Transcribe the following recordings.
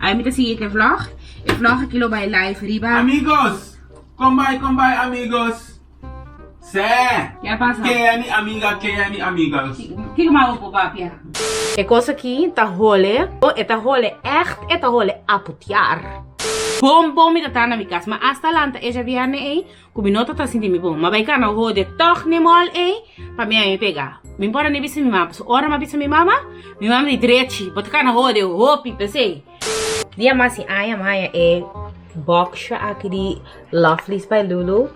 Ai mi ta sigui ku e vlog. E vlog aki lo bai live riba. Amigos! Kon bai kon bai amigos? Sè! Ke a pasa? Kea mi amiga kea mi amigos. Kiko mas bo por papia? E kos aki ta hole, e ta hole ègt, e ta hole aputiar. Bon bon mi ta ta na mi kas, ma asta lanta e djabièrnè ei ku mi no ta ta sinti mi bon. Ma bai kana hode tòg n'e mòl ei pa mi a mi pega. Mi por a ni bisa mi mama, pasobra ora mi a bisa mi mama, mi mama di drechi, bo ta kana hode hopi p'esei. Dia mas i aña mi haña e boxje aki di Lovelies by Lulu.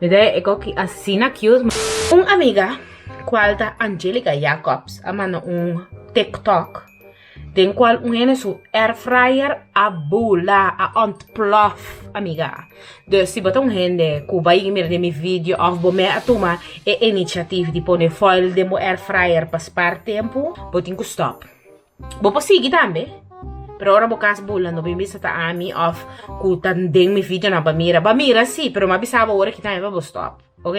Mi ta e koki asina cute. Un amiga cual ta Angelica Jacobs a manda un TikTok den cual un hende su air fryer a bula, a ontplof, amiga. Dus si bo ta un hende cu bai mira den mi video of bo me a tuma e initiatief di pone foil den bo air fryer pa spaar tempo, bo tin cu stop. Bo por sigui tambe, pero ora bo kas bula no bin bisa ta ami of ku ta den mi videonan pa mira. Ba mira si, pero mi a bisa bo ora ki tambe pa bo stop, ok?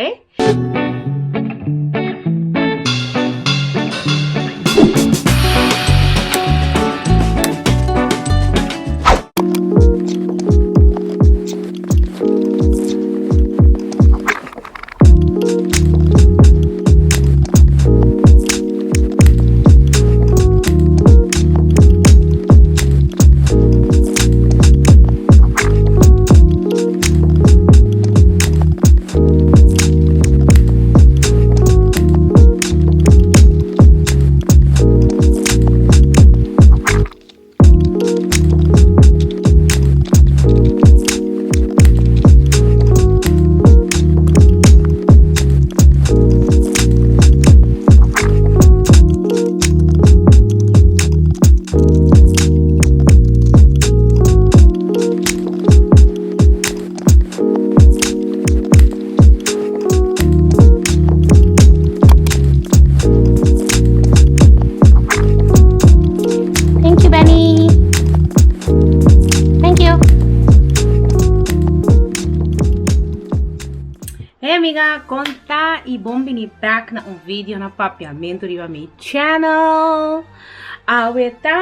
Thank you, Benny. Thank you. Hey amiga, conta y bon bini back na un video na Papiamento riba mi channel. Aweta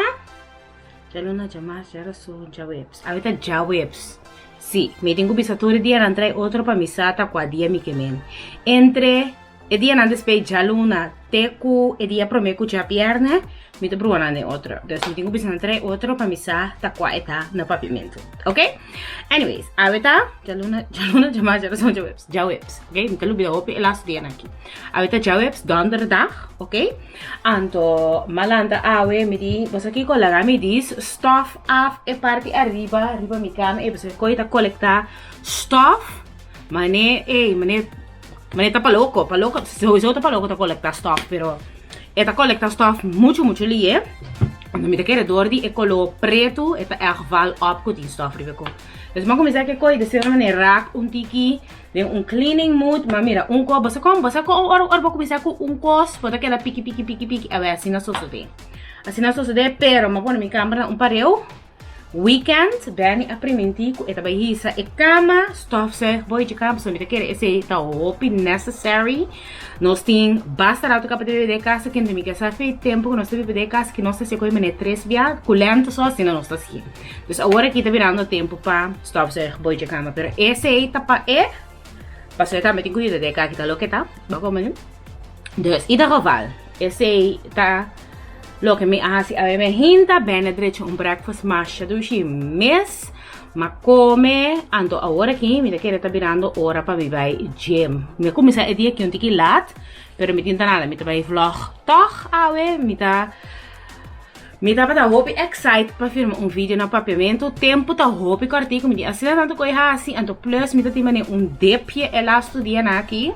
Djaluna, djamars, djarason, djaweps. Awe ta djaweps. Sí, mi tin ku bisa tur e dianan trae otro pa mi sa ta kua dia mi ke men. Entre e dianan despues djaluna te ku e dia promé ku djabièrnè, mi ta brua nan den otro. Dus mi tin ku bisa nan trae otro pa mi sa ta kua e ta na papiamentu. Ok? Anyways, awe ta djaluna, djaluna, djamars, djarason, djaweps. Djaweps. Ok? Mi ta lubida hopi e laatste dianan aki. Awe ta djaweps, donderdag. Ok? Anto m'a lanta awe, mi di, bo sa kiko? Laga mi dis stof af e parti ariba, riba mi kama ei, pasobra koe ta kolekta stof, mane ei, mane, mane ta pa loko, pa loko, souiso ta pa loko ta kolekta stof, pero e ta kolekta stof muchu muchu lihe, anto mi ta kere dor di e kolo pretu e ta ègt val op ku tin stof riba e kos. Dus m'a kuminsá ke koe, despues mane rak un tiki. Den un cleaning mood, ma mira un kos, bo sa kon, bo sa kon ora ora bo kuminsá ku un kos, bo ta keda piki piki piki piki, awe asina sosodé. Asina sosodé, pero mi a pone mi kamber na un pareu. Weekend, Benny a primintí ku e ta bai hisa e kama, stofzuig boy dje kama, pasobra mi ta kere esei ta hopi necessary. Nos tin basta rato kaba di biba den e kas aki, mi ke sa fe tempu ku nos ta biba den e kas aki, nos ta hasi koe manera tres bia, ku lènte so asina nos ta hasi. Dus awor aki ta birando tempu pa stofzuig boy dje kama, pero esei ta pa e, pasobra e tambe tin ku yuda den e kaki ta loke ta, bo komo. Dus ieder geval, esei ta loke mi a hasi awe. Mi hinta bene drecha un breakfast masha dushi mes, m'a kome, anto awor aki mi ta kere ta birando ora pa mi bai gym. Mi a kuminsá e dia aki un tiki lat, pero mi tin ta nada, mi ta bai vlog tòg awe, mi ta. Mi tabata hopi excited pa firma un video na papiamento. Tempo ta hopi kortico, mi tin asina tanto koe hasi, anto plus mi ta tin mane un depje e lasto dianan aki.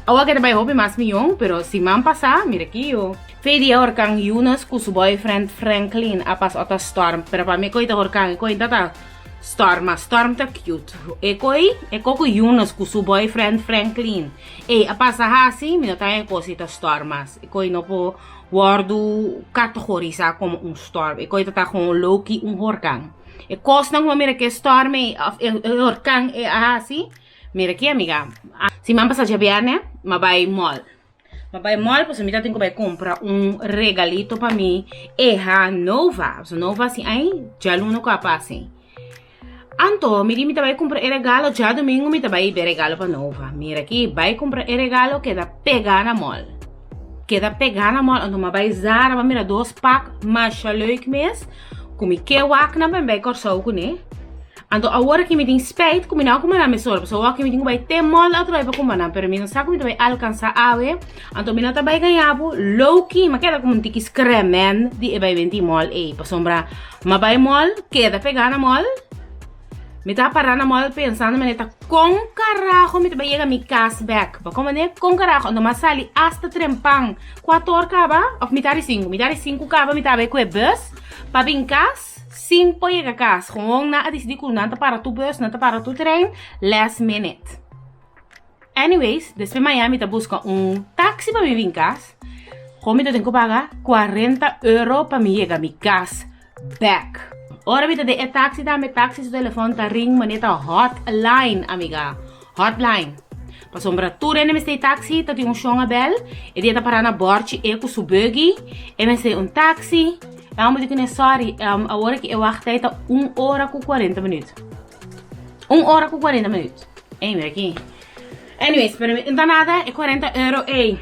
Awa ke ta bai hopi mas miyon, pero siman pasa, mira aki yo. Fe dia horkan Eunice ku su boyfriend Franklin a pasa ota storm, pero pa mi e koi ta horkan, e koi ta ta storm, ma storm ta cute. E koi, e ko ku Eunice ku su boyfriend Franklin ey a pasa hasi, mi no ta haña e kos si ta storm mas. E koi no por. Wòrdu kategorisá komo un storm. E kos ta ta kon loki un horkan. E kosnan ku bo mira ku e storm ei òf e horkan ei a hasi, mira aki amiga. Siman pasá djabièrnè mi a bai mall. M'a bai mall pasobra mi ta tin ku bai kumpra un regalito pa mi eha Nova. Pasobra Nova si ai djaluna ku a pasa. Anto mi di mi ta bai kumpra e regalo djadumingu mi ta bai hiba e regalo pa Nova. Mira aki bai kumpra e regalo keda pega na mall. Keda pega na mall anto m'a bai Zara pa mira dos pak masha leuk mes ku mi ke wak nan pa mi bai Kòrsou kuné. Anto awor aki mi tin spijt ku mi no a kumpra nan mesora pasobra awor aki mi tin ku bai te mall atrobe pa kumpra nan pero mi no sa ku mi ta bai alkansa awe anto mi no ta bai gaña bo lowkey mi a keda komo un tiki skremen di e bai benti mall ei pasobra mi a bai mall keda pega na mall mi ta para na mall pensando manera ta kon karaho mi ta bai yega mi kas bek bo komprende kon karaho anto mi a sali asta trempan kuator kaba of mitar di sinku mitar di sinku kaba mi ta bai ku e bus pa bin kas. Sin por yega cas, gewoon nan a dicidi cu nan ta para tur bus, nan ta para tur trein, last minute. Anyways, despues mañana mi ta busca un taxi pa mi bin cas, gewoon mi ta tin cu paga cuarenta euro pa mi yega mi cas back. Ora mi ta den e taxi tambe, taxi su telefon ta ring manera ta hotline, amiga. Hotline. Pasobra tur hende mester e taxi, ta tin un shon a bel, e dia ta para na borchi e ku su buggy, e mester un taxi, e homber di kuné sorry, awor aki e wachttijd ta un ora ku kuarenta minuut. Un ora ku kuarenta minuut. Ey mira aki. Anyways, pero mi no ta nada, e kuarenta euro ey.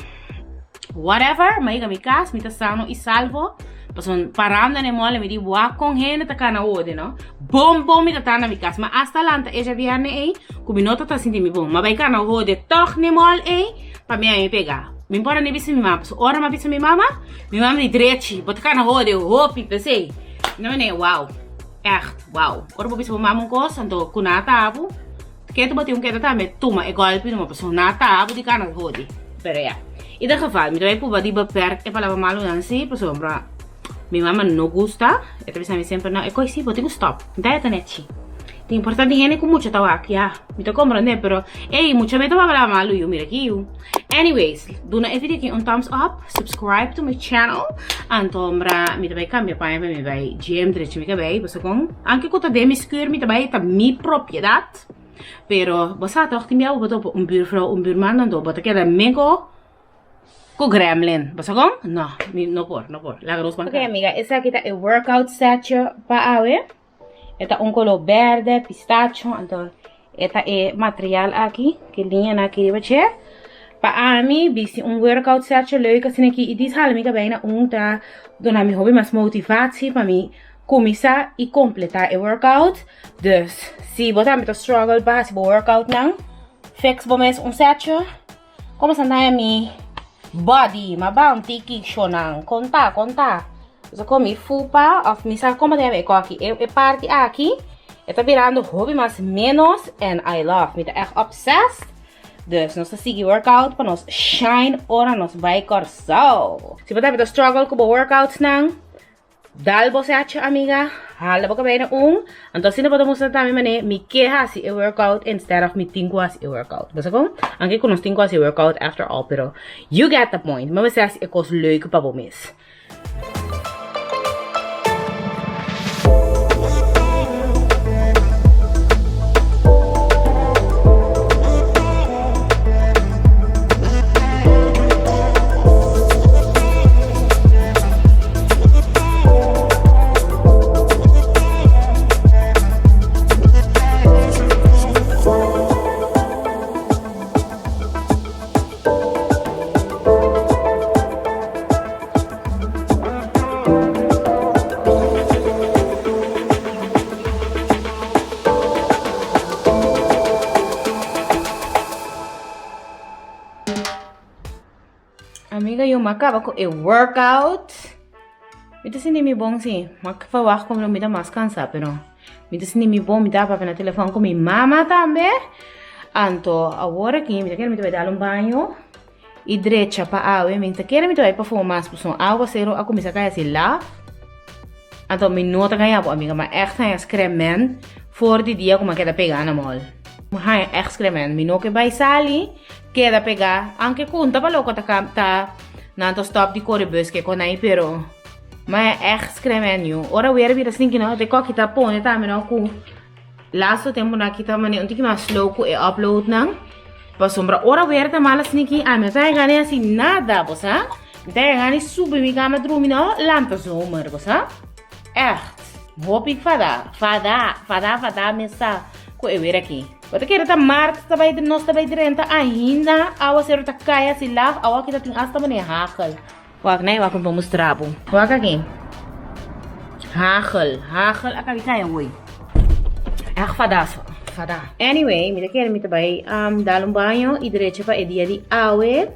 Whatever, mi a yega mi kas, mi ta sano i salvo. Pasobra parando na e mall mi di wak kon hende ta kana hode no. Bon bon mi ta ta na mi kas. Ma asta lanta e djabierne ei ku mi no ta ta sinti mi bon. Ma bai kana hode tòg na e mall ei pa mi a mi pega. Mi por a ni bisa mi mama pasobra ora mi a bisa mi mama, mi mama di drechi bo ta kana hode hopi p'esei. Mi ta mane wow, ègt wow. Ora bo bisa bo mama un kos anto ku nan a tabu. Ketu bo tin un keda tambe tuma e golpi numa pasobra na ta bo di kana hodi. Pero ya. Ieder geval mi ta bai prueba di beperk e palabra malunan si pasobra mi mama no gusta. E ta bisa mi semper no e koi si bo tin ku stop. Mi ta e ta nechi. Ta importante hende ku mucha ta wak ya. Mi ta comprende pero ey mucha mi ta papia palabra malu yu mira aki yu. Anyways duna e video aki un thumbs up, subscribe to my channel anto mra mi ta bai cambia paña pa mi bai gym drecha mi cabey pasobra con anke cu ta den mi schuur mi ta bai ta mi propiedad pero bo sa toch tin bia bo topa un buurvrouw un buurman anto bo ta keda mego cu gremlin bo sa con no mi no por no por laga nos ban Ok amiga esaki ta e workout setje pa awe. E ta un color berde, pistacho, anto e ta e material aki, ki liñanan aki riba dje. Pa ami bisti un workout setje leuk asina aki i dis hala mi kabei na un ta duna mi hopi mas motivatie pa mi kuminsá i kompletá e workout. Dus si bo tambe ta struggle pa hasi bo workoutnan, fix bo mes un setje. Como sa naya mi body ma ba un tiki shonan konta konta so kon mi fupa of mi sa como ta yama e koki e e parti aki e ta birando hopi mas menos and I love mi ta echt obsessed dus nos ta sigui workout pa nos shine ora nos bai Kòrsou si bo ta ta struggle ku bo workouts nan. Dal bo secha amiga, hala bo cabey na un, anto asina bo ta mustra tambe mane mi ke haci e workout instead of mi tin cu haci e workout. Bo sa con? Aunke cu nos tin cu haci e workout after all, pero you get the point. Mi mester haci e cos leuk pa bo mes. Amiga yo m'a kaba ku e workout. Mi ta sinti mi bon si. M'a verwacht ku mi ta mas kansa pero mi ta sinti mi bon. Mi ta papia na telefòn ku mi mama tambe. Anto awor aki mi ta kere mi ta bai dal un baño i drecha pa awe. Mi ta kere mi ta bai pafó mas pasobra awaseru a kuminsá kai hasi laf. Anto mi no ta gaña bo amiga, ma echt haña skremen for di dia ku mi a keda pegá na mall. Mi haña echt skremen, mi no ke bai sali keda pegá, aunke ku un ta baloko ta ta nan ta stop di kore bus ke konai pero mi haña echt skremen yu. Ora wera bira stinki no, te koki ta pone tambe no ku laatste temponan aki ta mane un tiki mas slow ku e uploadnan. Pasobra ora wer ta mal asina ami no ta haña gana di hasi nada, bo sa. Mi ta haña gana di subi mi kama drumi no lanta zomer, bo sa. Echt, hopi fada, fada, fada, fada mes ta ku e wer aki. Bo ta kere ta mart ta bai nos ta bai drenta ainda, awaseru ta kai hasi laf, awor aki ta tin asta manera hagel. Wak nei wak mi por mustra bo. Wak aki. Hagel, hagel a kabi kai awoi. Echt fada so, fada. Anyway, mi ta kere mi ta bai um, dal un baño y drecha pa e dia di awe.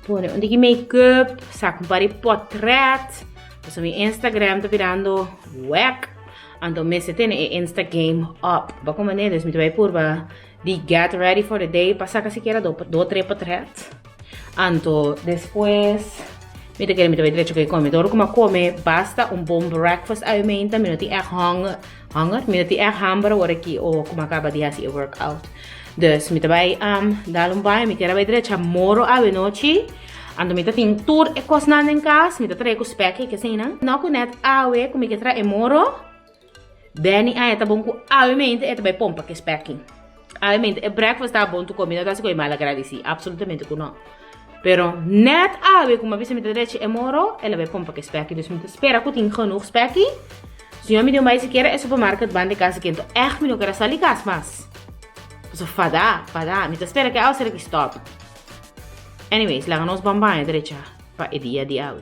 Pone un tiki make-up, saca un par di potret. Pasobra mi Instagram ta birando wek. Anto mester tene e Insta game up. Bo como ne, dus mi ta bai purba di get ready for the day pa saca sikiera do, do tre potret. Anto despues mi ta kere mi ta bai drecha koe come. Dor ku mi a come basta un bon breakfast awe meinta mi no tin ègt honger, honger? Mi no tin ègt hamber awor aki o ku mi a kaba di hasi e workout. Dus mi ta bai dal un baño, mi kier a bai drecha moro awe nochi. Anto mi ta tin tur e kosnan den kas, mi ta trae ku spek i keseinan. No ku nèt awe ku mi ke trae e moro. Benny aña ta bon ku awe mente e ta bai pompa ke spek. Awe mente e breakfast ta bon tu komi, no ta hasi ku e mal agradesi, absolutamente ku no. Pero nèt awe ku mi a bisa mi ta drecha e moro, el a bai pompa ke spek. Dus mi ta spera ku tin genoeg spek. Señor mi di un bai sikiera e supermarket banda di kas aki, anto ègt mi no ker a sali kas mas. Pasobra fada, fada. Mi ta spera ku e awe sera ki stòp. Anyways, laga nos ban baña drecha pa e dia di awe.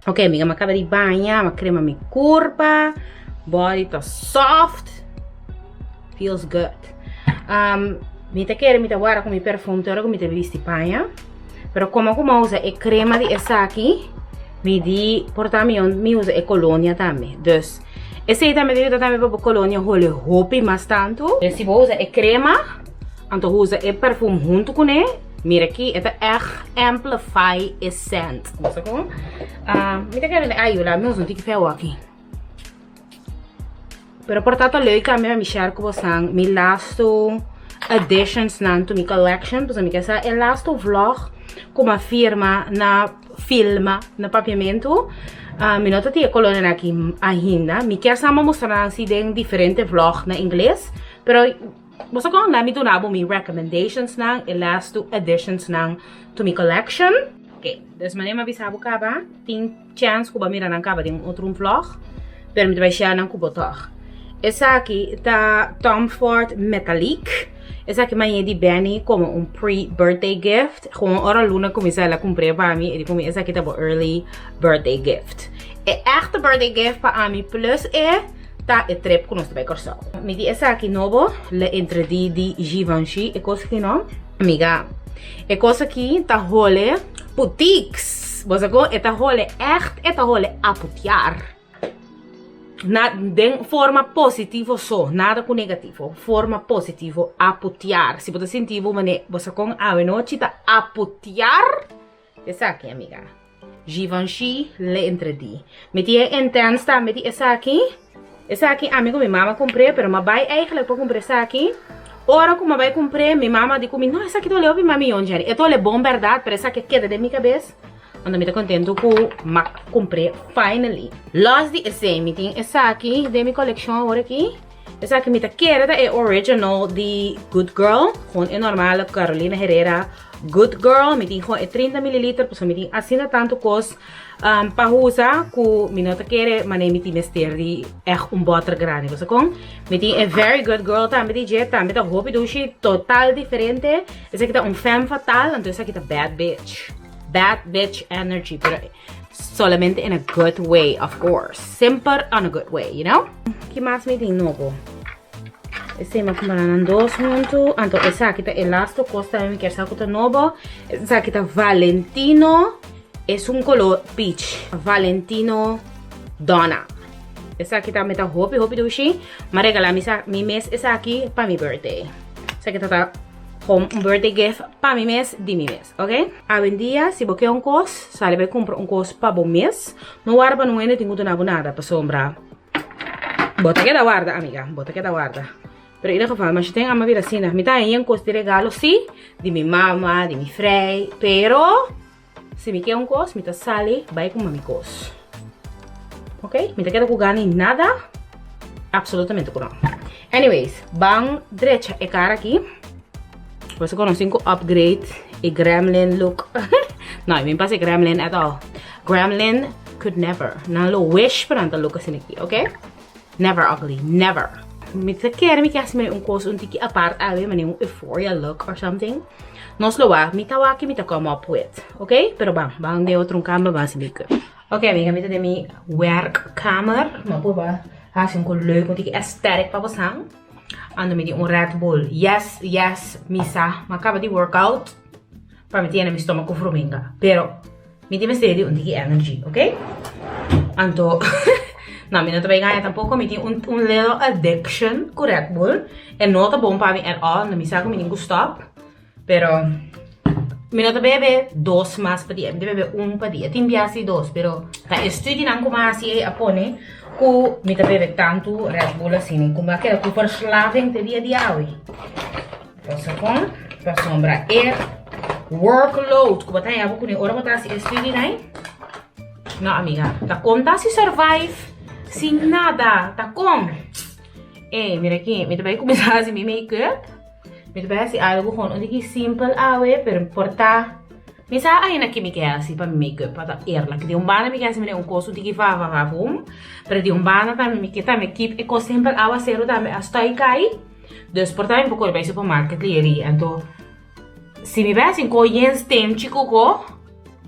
Ok amiga, mi a caba di baña, mi a crema mi curpa, body ta soft, feels good. Um, mi ta kere mi ta wara cu mi perfume te ora cu mi ta bisti paña. Pero como cu mi a usa e crema di esaki, mi di por ta mi mi usa e colonia tambe. Dus, esey tambe ta yuda tambe pa bo colonia hole hopi mas tanto. Si bo usa e crema, anto usa e perfume hunto cune, mira aki, e ta echt amplify e scent. Bo sa con? Mi ta kere ayuda, mi usa un tiki feo aki. Pero por ta ta leuk tambe pa mi share ku bosan mi lastu additions nan to mi collection. Pasobra mi ke sa e lastu vlog ku mi a firma na filma na papiamentu. Mi no ta tin e colornan aki ainda. Mi kier sa mi a mustra nan si den diferente vlog na ingles. Pero bo sa kon? Laat mi duna bo mi recommendations nan, e lastu additions nan to mi collection. Ok, dus manera mi a bisa bo kaba, tin chance ku bo a mira nan kaba den un otro vlog, pero mi ta bai share nan ku bo tòg. Esaki ta Tom Ford Metallic. Esaki mi a haña di Benny komo un pre-birthday gift. Gewoon ora luna kuminsá el a kumpr'é pa mi, e di ku mi esaki ta bo early birthday gift. E èkte birthday gift pa ami plus e ta e trip ku nos ta bai Kòrsou. Mi di esaki nobo, Le Interdit di Givenchy, e kos aki no. Amiga, e kos aki ta hole putiks. Bo sa kon? E ta hole ègt, e ta hole aputiar. Na, den forma positivo so, nada ku negativo. Forma positivo, aputiar. Si bo ta sinti bo mane, bo sa kon awenochi ta aputiar? Esaki, amiga. Givenchy Le Interdit. Mi tin e Intense tambe di esaki. Esaki ami ku mi mama kumpr'é, pero mi a bai eigenlijk pa kumpra esaki. Ora ku mi a bai kumpr'é, mi mama di ku mi, no, esaki ta ole hopi mami yon, Jenny. E ta ole bon bèrdat, pero esaki a keda den mi kabes. Anto mi ta kontentu ku mi a kumpr'é finally. Los di esei, mi tin esaki den mi kolekshon awor aki. Esaki mi ta kere ta e original di Good Girl. Gewoon e normale Carolina Herrera. Good Girl. Mi tin gewoon e 30 mililiter, pasobra mi tin asina tantu kos pa usa ku mi no ta kere manera mi tin mester di ègt un bòter grandi. Bo sa kon? Mi tin e Very Good Girl tambe di dje, tambe ta hopi dushi, total diferente. Esaki ta un femme fatale, anto esaki ta bad bitch. Bad bitch energy, pero solamente in a good way, of course. Semper on a good way, you know? Ki mas mi tin nobo? Esei mi a kumpra nan dos huntu. Anto esaki ta e lasto kos tambe mi kier sa ku ta nobo. Esaki ta Valentino. Es un kolor peach. Valentino Donna. Esaki tambe ta hopi hopi dushi. Mi a regala mi sa mi mes esaki pa mi birthday. Esaki ta ta gewoon un birthday gift pa mi mes di mi mes. Ok? Awendia si bo ke un kos, sali bai kumpra un kos pa bo mes. No warda pa nun hende tin ku duna bo nada pasobra bo ta keda warda amiga, bo ta keda warda. Pero in ieder geval, masha ten ama bira asina. Mi ta haña un kos di regalo si, di mi mama, di mi frei, pero si mi ke un kos, mi ta sali bai kuma mi kos. Ok? Mi ta keda ku gana di nada? Absolutamente ku no. Anyways, ban drecha e kara aki. Boso konosin ku upgrade e gremlin look. No, mi pasa e gremlin at all. Gremlin could never. Nan lo wish pa nan ta look asina aki, ok? Never ugly, never. Mi ta kere mi ke hasi mane un kos un tiki apart awe, mane un euphoria look or something. Nos lo wak, mi ta wak mi ta come up with, ok? Pero ban, ban den otro un kamer ban hasi make-up. Ok amiga, mi ta den mi werkkamer. Mi a purba hasi un kos leuk, un tiki aesthetic pa bosan. Ando mi tin un Red Bull. Yes, yes, mi sa. Mi a kaba di workout pa mi tiene mi stomago fruminga. Pero mi tin mester di un tiki energy, ok? Anto, no, mi no ta bay gaña tampoco. Mi tin un, un little addiction ku Red Bull. E no ta bon pa mi at all. No mi sa ku mi tin ku stop. Pero mi no ta bebe dos mas pa dia, mi ta bebe un pa dia. Tin bia si dos, pero ta e studienan ku mi a hasi ei a pone ku mi ta bebe tantu Red Bull asina ku mi a keda ku verslaving te dia di awe. Pasobra kon? Pasobra e workload ku bo ta haña bo kuné ora bo ta hasi e studienan ei, no amiga, ta kon ta hasi survive sin nada, ta kon? Ey, mira aki, mi ta bai kuminsá hasi mi make-up. Mi ta bai hasi algu gewoon un tiki simpel awe, pero por ta mi sa aina ke mi ke hasi pa mi make-up, pa ta eerlijk. Di un banda mi ke hasi manera un kos un tiki va va va vum, pero di un banda tambe mi ke tambe keep e kos simpel awaseru tambe a stoi kai. Dus por ta mi por kore bai supermarket lieri, anto si mi bai hasi un kos yen stenchi ku ko,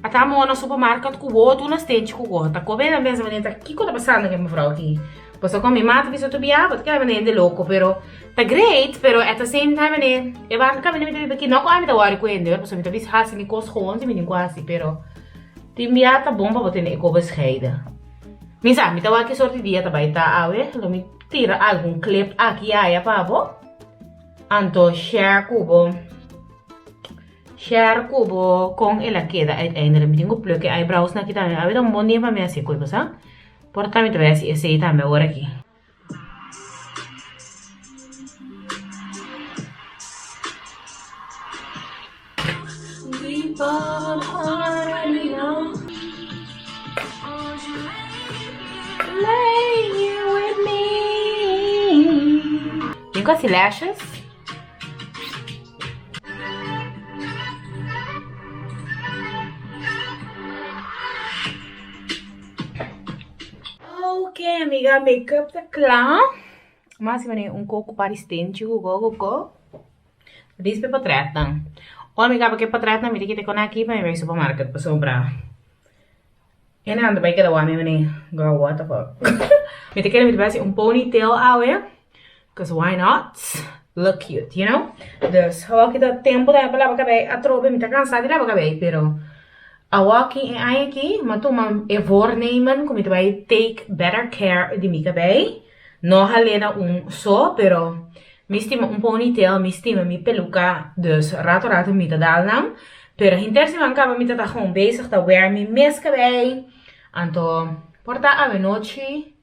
a ta mo na supermarket ku bo tur na stenchi ku ko. Ta kobe nan pensa manera ta kiko ta pasando ku e mevrouw aki. Pasobra kon mi mata bisa tur bia, bo ta keda manera hende loko, pero ta great, pero at the same time manera e wak kaminda mi ta biba aki, no ku ami ta wòri ku hende hoor, pasobra mi ta bisa hasi mi kos gewoon si mi tin ku hasi, pero tin bia ta bon pa bo tene e ko bescheiden. Mi sa, mi ta wak ki sort di dia ta bai ta awe, lo mi tira algun clip aki i aya pa bo, anto share ku bo, share ku bo kon el a keda uiteindelijk. Mi tin ku pluk e eyebrows nan aki tambe, awe ta un bon dia pa mi hasi e kos, bo sa. Por ta mi ta bai hasi esei tambe awor aki. Tin ku hasi lashes. Ok amiga, make-up ta kla. Mas si wanneer un koko pa di stenchi ku go go go. Dis pe potretnan. Ora mi kaba ku e potretnan mi ta kita kon aki pa mi bai supermarket pasobra e nan ta bai keda wak mi wanneer girl what the fuck. Mi ta kere mi ta bai hasi un ponytail awe. Cause why not? Look cute, you know? Dus awor ta tempo tambe pa laba kabei atrobe. Mi ta cansa di laba kabei, pero awor ki e aña aki mi a tuma e voornemen cu mi ta bai take better care di mi kabei. No hal'é na un so, pero mi stima un ponytail, mi stima mi peluca, dus rato rato mi ta dal nan. Pero henter siman caba mi ta ta gewoon bezig ta wear mi mes kabei. Anto por ta awenochi.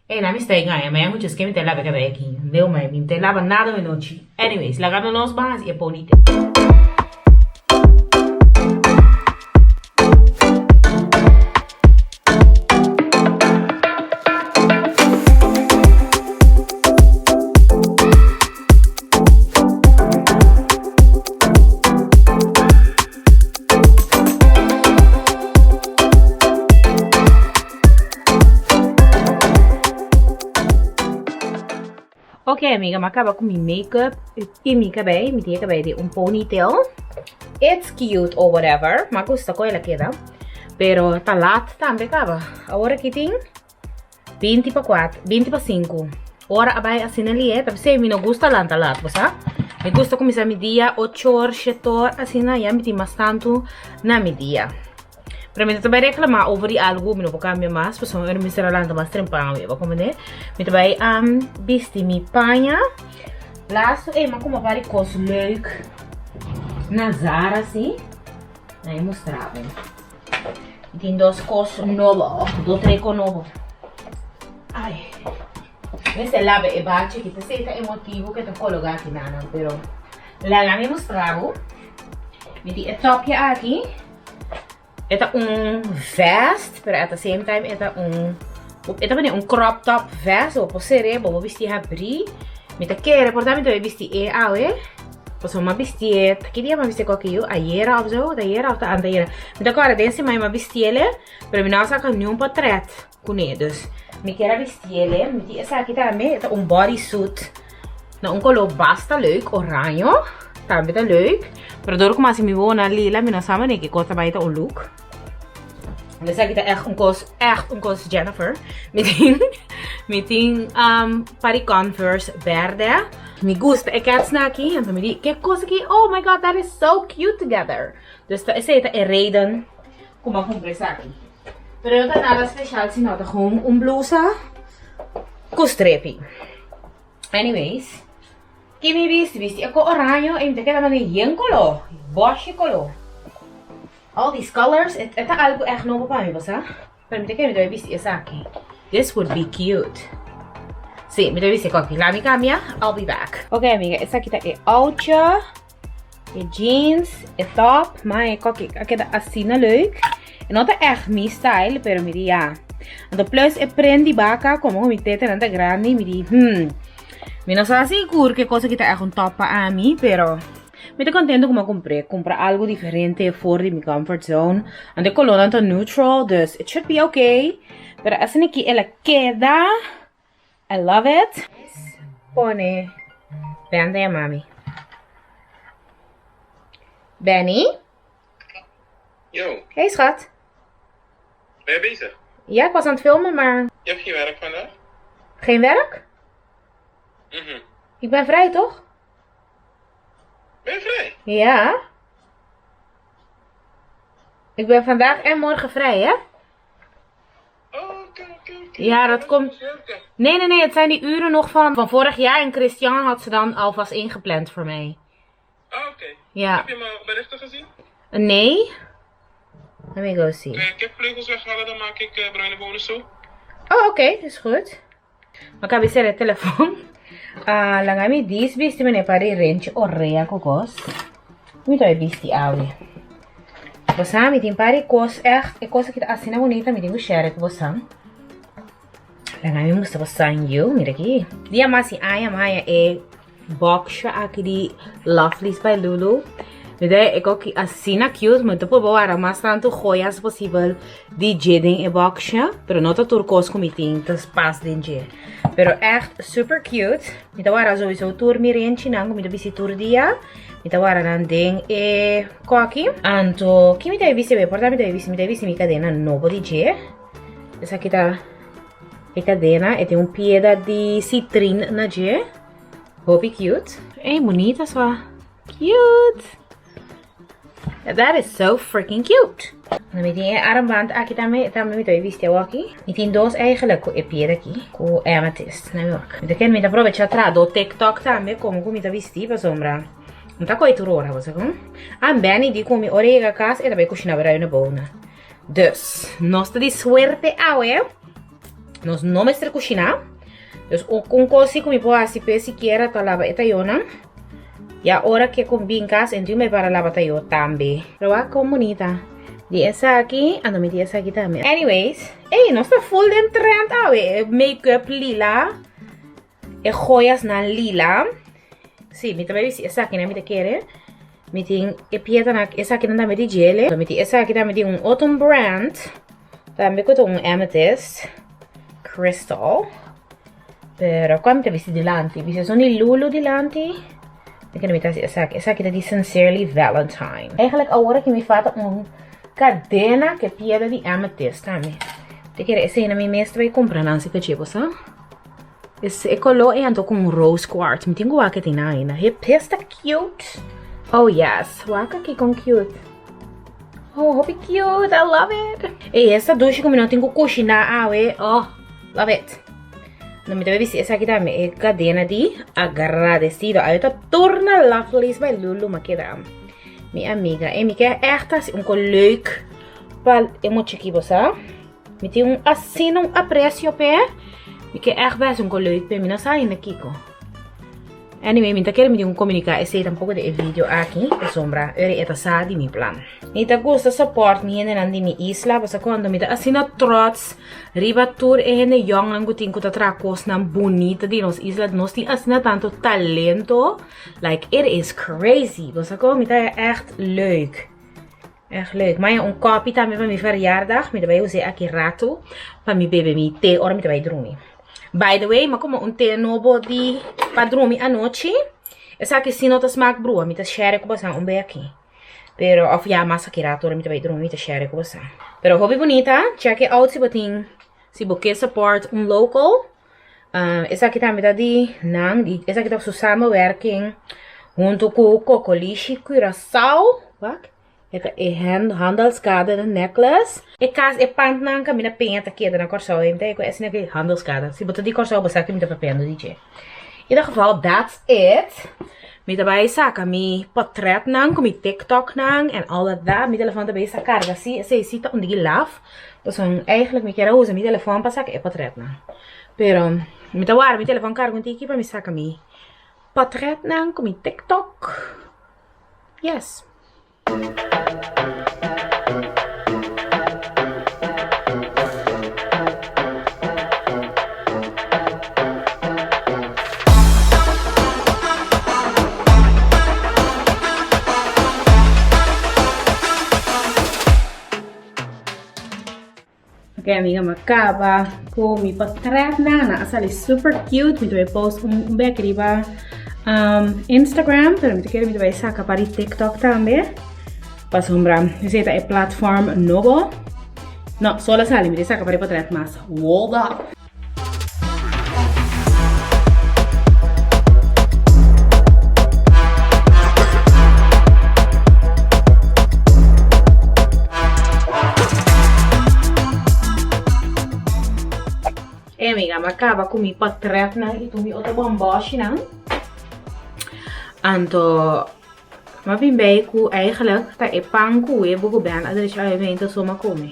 Ey na mi sta e gaña, mañana muchas ke mi ta laba e cabey aki. Leo mai, mi ta laba nada awe nochi. Anyways, laga no nos ban hasi e ponytail. amiga, m'a kaba ku mi make-up i mi kabei. Mi tin e kabei den un ponytail. It's cute or whatever. M'a gusta kon el a keda. Pero ta lat tambe kaba. Awor aki tin 20 pa 4, 20 pa 5. Ora a bai asina lié, ta p'esei mi no gusta lanta lat, bo sa? Mi gusta kuminsá mi dia 8 or, 7 or, asina ya mi tin mas tantu na mi dia. Pero mi no ta bai reclama over di algo mi no por cambia mas pasobra mi mester a lanta mas trempan awe bo comprende. Mi ta bai bisti mi paña. Laatste ey mi a kuma par di cos leuk na Zara si. Na e mustra bo. Mi tin dos cos nobo, dos tres cos nobo. Ay. Mester laba e bachi aki. P'esei ta e motibu ku e ta kologá aki nan, pero laga mi mustra bo. Mi tin e topje aki. E ta un vest, pero at the same time e ta un e ta manera un crop top vest. Bo por ser'é, bo por bisti habrí. Mi ta kere por ta mi ta bisti e awe. Pasobra mi a bisti e, ta ki dia mi a bisti e koki yu? Ayera òf so? Ta ayera òf ta antayera? Mi ta kòrda den siman mi a bisti el, pero mi no a saka niun potrèt. Kuné. Dus mi kier a bistiele. Mi tin esaki tambe. E ta un bodysuit na un koló basta leuk, oraño. Tambe ta leuk. Pero dor ku masi mi wowo na lila, mi no sa manera ki kos ta bai ta un look. Esaki ta ègt un kos, ègt un kos Jennifer. Mi tin, mi tin um, par di Converse bèrdè. Mi gusta e kètsnan aki. Anto mi di, ke kos aki? Oh my God, that is so cute together. Dus ta esei ta e reden ku mi a kumpra esaki. Pero no ta nada special sino ta gewoon un blusa cu strepi. Anyways, ki mi bisti? Bisti e co oraño y mi ta keda mane yen colo, boshi colo. All these colors, e ta algo echt nobo pa mi, bo sa? Pero mi ta kere mi ta bay bisti esaki. This would be cute. Si, mi ta bisti e coki. Laat mi cambia, I'll be back. Ok amiga, esaki ta e outje. E jeans, e top, ma e koki a keda asina leuk. E no ta echt mi style, pero mi di ya. Anto plus e prent di baka, como ku mi tetenan ta grandi, mi di hmm. Mi no sa sigur ke cosa ki ta echt un top pa ami, pero mi ta contento ku mi a kumpr'é. Kumpra algo diferente for di mi comfort zone. Anto e kolornan ta neutral, dus it should be okay. Pero asina ki el a keda. I love it. Pone Ben ta yama mi. Benny? Yo. Hey schat. Ben je bezig? Ja, ik was aan het filmen, maar... Je hebt geen werk vandaag? Geen werk? Mhm. Ik ben vrij, toch? Ben je vrij? Ja. Ik ben vandaag en morgen vrij, hè? Ja, dat komt. Nee, nee, nee. Het zijn die uren nog van, van vorig jaar. En Christian had ze dan alvast ingepland voor mij. Ah, oké. Ja. Heb je mijn berichten gezien? Nee. Let me go see. Kan je kipvleugels weghalen, dan maak ik uh, bruine bonen soep. Oh, oké. Is goed. Mi a bisa e telefon. Ah, laga mi dis bisti mene pa di renchi orea ku kos. Mi ta bisti awe. Bosa mi tin par di kos echt. E kos aki ta asina bunita mi tin ku share ku bosa. Laga mi mustra bosa yu. Mira aki. Dia mas sin aña mi haña e boxje aki di Lovelies by Lulu. Mi ta e koki asina cute. Mi ta purba wara mas tantu joyas posibel di dje den e boxje. Pero no ta tur kos ku mi tin ta pas den dje. Pero echt super cute. Mi ta wara sowieso tur mi renchinan ku mi ta bisti tur dia. Mi ta wara nan den e koki. Anto, ki mi ta bisti? Por ta mi ta bisti, mi ta bisti mi kadena nobo di dje. Esaki ta e kadena. E tin un pieda di citrin na dje. Hopi cute. Ey, bunita swa. Cute. That is so freaking cute. Dan mi tin e armband aki tambe, tambe mi ta bisti awaki. Mi tin dos eigenlijk ku e pieda aki, ku amethyst. Na mi wak. Mi ta ken mi ta aprovecha tra do TikTok tambe como ku mi ta bisti pasobra no ta koe tur ora, bo sa kon? Ah, Benny di ku mi ora e yega kas e ta bai kushina bruine bonen. Dus, nos ta di suerte awe. Nos no mester kushiná. Dus un kos si ku mi por hasi p'e sikiera ta laba e tayonan. Ya ora ke ku bin kas entu mi para laba tayo tambe. Pero wak kon bunita. Di esaki, anto mi di esaki tambe. Anyways, ey nos ta full den trend awe. E make-up lila, e joyasnan lila. Si, mi ta bai bisti esakinan mi ta kere. Mi tin e piedanan, esakinan tambe di djele. Mi tin esaki tambe di un otro brand. Tambe ku ta un amethyst crystal. Pero kua mi ta bisti dilanti? Bisti esun di Lulu dilanti? Mi kende mi ta hasi esaki. Esaki ta di Sincerely Valentine. Eigenlijk awor aki mi falta un kadena ke piedra di amethyst tambe. Te kere esei na mi mes ta bai kumpra nan si kachi bo sa. Es e kolo ei anto ku un rose quartz. Mi tin ku wak e tin nan ainda. Hip his ta cute. Oh yes, wak aki kon cute. Oh, hopi cute. I love it. Ei, esta dushi ku mi no tin ku kushiná awe. Oh, love it. No mi ta bisti esaki tambe, e kadena di agradecido. Awe ta torna Lovelies by Lulu ma keda mi amiga. E mi ke echt hasi un ko leuk pa e muchiki bo sa. Mi tin un asina un aprecio p'e. Mi ke ègt bes un ko leuk p'e. Mi no sa ainda kiko. Anyway, mi ta kere mi tin ku komuniká esei tampoko den e video aki, pasobra ora e ta sa di mi plan. Mi ta gusta support mi hendenan di mi isla, pasobra kuando mi ta asina trots riba tur e hende yòngnan ku tin ku ta traha kosnan bunita di nos isla. Nos tin asina tantu talento, like it is crazy. Bo sa kon? Mi ta ègt leuk. Echt leuk. Maña un kopi tambe pa mi verjaardag. Mi ta bai us'é aki rato pa mi bebe mi te ora mi ta bai drumi. By the way, mi a kuma un te nobo di pa drumi anochi. Esaki si no ta smaak brua. Mi ta share ku boso un be aki. Pero of ya mas aki rato ora mi ta bai drumi mi ta share ku boso. Pero hopi bunita. Check it out si bo tin si bo ke support un local. Esaki tambe ta di nan. Esaki ta su samenwerking hunto ku Kokolishi Curaçao. Wak. E ta e handelskade de necklace. E kas e pantnan kaminda peña ta keda na Kòrsou e mi ta e ku esei na handelskade. Si bo ta di Kòrsou bo sa ki mi ta papiando di dje. Ieder geval that's it. Mi ta bai saka mi potretnan ku mi tiktoknan en all of that. Mi telefòn ta bezig ta karga si esei si ta un diki laf. Pasobra eigenlijk mi kier a usa mi telefòn pa saka e potretnan. Pero mi ta warda mi telefòn karga un tiki pa mi saka mi potretnan ku mi tiktok. Yes. Ok amiga mi a caba cu mi portretnan nan a sali super cute mi ta bay post un bek riba Instagram pero mi ta kere mi ta bay saca pa di TikTok tambe pasobra esey ta e platform nobo no solo a sali mi ta saca pa di portret mas hold up. E amiga, mi a kaba ku mi potretnan i tur mi otro bomboshinan. Anto, mi a bin bei ku eigenlijk ta e pan ku webo ku Ben a drecha awe mi a so mi a kome.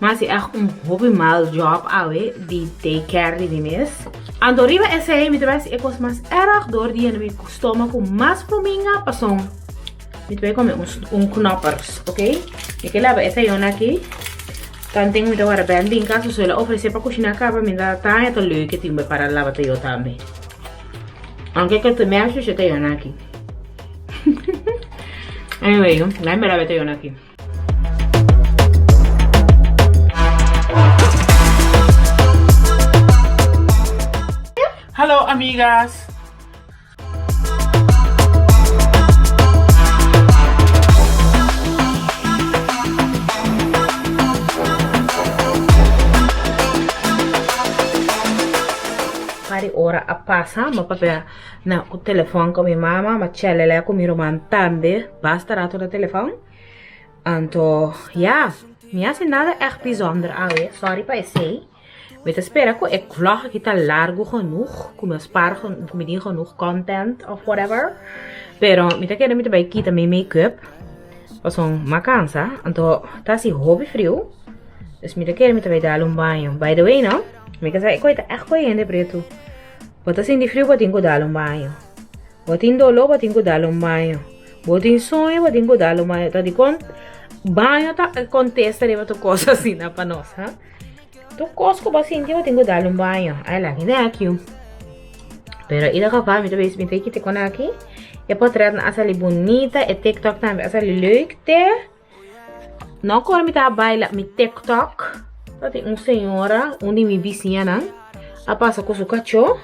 Mi a hasi ègt un hopi mal job awe di take care di mi mes. Anto riba esei mi ta bai hasi e kos mas erg dor di yena mi stoma ku mas pruminga pason mi ta bai kome un knoppers, ok? Mi ke laba e tayon aki. Tanten mi ta wara Ben bin kas pasobra el a ofresé pa kushiná kaba mi ta taña ta leuk e tin bai para laba tayo tambe. Aunke ke ta mèshu e tayon aki. Anyway, laat mi laba e tayon aki. Hallo amigas. Par di ora a pasa, mi a papia na ku telefòn ku mi mama, mi a chelele ku mi ruman tambe, basta rato na telefòn. Anto, ya, mi hasi nada ègt bijzonder awe, sorry pa esei. Mi ta spera ku e vlog aki ta largu genoeg, ku mi a spaar, ku mi tin genoeg content of whatever. Pero mi ta kere mi ta bai kita mi make-up, pasobra mi a kansa, anto ta hasi hopi friu. Dus mi ta kere mi ta bai dal un baño. By the way no, mi ke sa e koi ta ègt koi hende pretu. Bo ta sinti friu bo tin ku dal un baño. Bo tin doló bo tin ku dal un baño. Bo tin soño bo tin ku dal un baño. Ta dikon baño ta kontesta riba tur kos asina pa nos ha. Tur kos ku bo sinti bo tin ku dal un baño. Ai laki den aki. Pero ieder geval mi ta bisa mi ta kita kon aki. E potretnan a sali bunita. E tiktok tambe a sali leuk te. No kor mi ta baila mi tiktok. Tatin un señora, un di mi bisiñanan. a pasa ku su kachó.